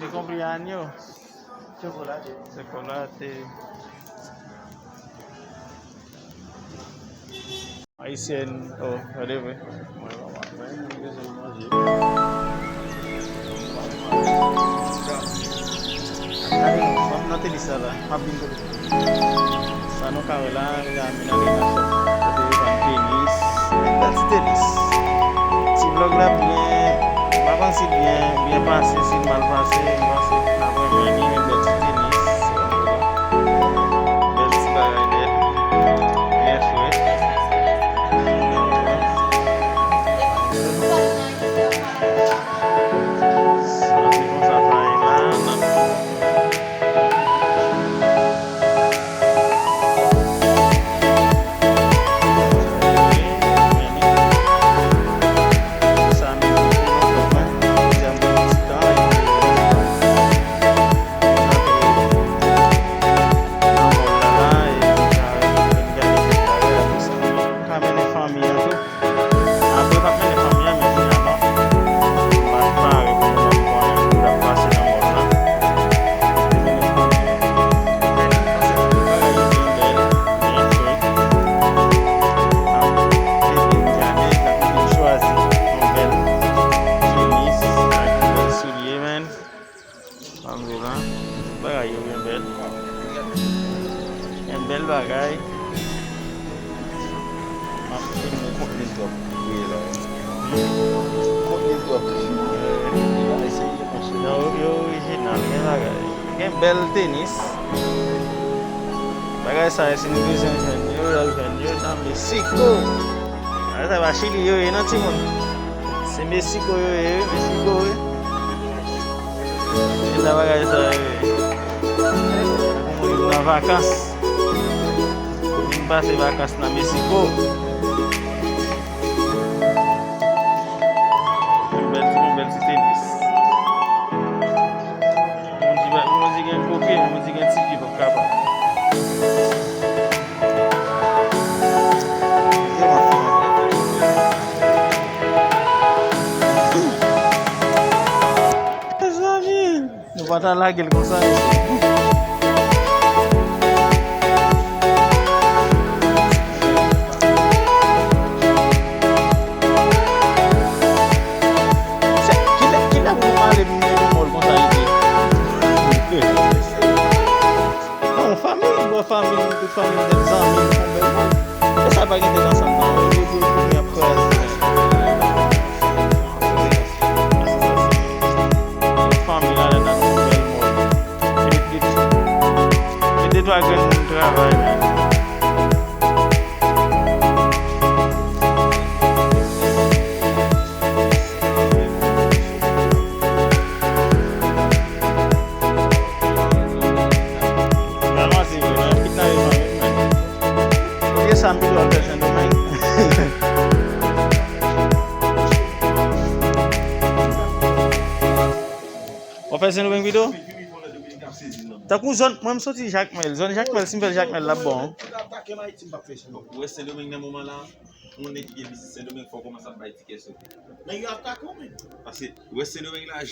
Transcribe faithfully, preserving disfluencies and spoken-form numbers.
De cumpleaños. Chocolate. Chocolate. Ayisyèn, oh, gade vre. Mwen, mwen, mwen, mwen bezwen manje. Gade non, m ap nan tenis la, la. M ap vin kote. Sa nou ka wè la, la, men nan Lena Shop. Kote yo vann tenis, bèl ti tenis. Ti vlòg la byen, m pa konn si l byen, byen pase, si l mal pase, m panse n ap renmen li, men bèl ti tenis. Bèl ti bagay nèt. Byen fre. Sa se konsa sa ye la, n ap Apre m ap mennen fanmi an, men kounye a non. M pa t pare pou mwen konnen ki t ap pase nan mòn lan. M te mennen fanmi an. Bagay yo byen bèl, byen fre. Ap ede m gade, ap ede m chwazi yon bèl chemise ak yon bèl soulye, man. Ann di la, bagay yo byen bèl. Yon bèl bagay. M ap filme. Kontni twòp wi la. Kontni twòp. Yo, yo orijinal, gen bagay. Gen bèl tenis. Bagay sa yo, si nou bezwen jwenn yo, y al jwenn yo nan Mexico. Bagay sa pa Chili yo ye non, timoun. Se Mexico yo ye, wi, Mexico, wi. E la bagay sa yo ye. Moun nan vakans. Vin pase vakans nan Mexico. Yon bèl, yon bèl ti tenis. Moun di, moun di gen gwo pye, moun di gen ti pye, pa kapab. Mezanmi, nou pa ta lage l konsa, mesye. Se, kilè, kilè pou nou ale mete mòl konsa, mesye? Non, fanmi, bon, fanmi, tout fanmi, tout zanmi, nou fè yon bèl mòl. E sa pa gen tèt ansanm, non. Yo, yo, yo, y ap kraze. Fanmi la, la, nan yon bèl mòd. E de, de, de twa grenn moun travay, men. Nan manti vre, nan kidnape fanmi m, men. Ou gen sa m pito al fè Sendomeng. W ap fè Sendomeng pito? Tankou zòn, mwen m soti Jakmèl. Zòn Jakmèl, si m fè l Jakmèl, l ap bon. Ou wè Sendomeng nan moman la, yon nèg ki gen biznis Sendomeng fò w kòmanse ap bay tikè sote. Men yo ap ka konprann. Paske ou wè Sendomeng la,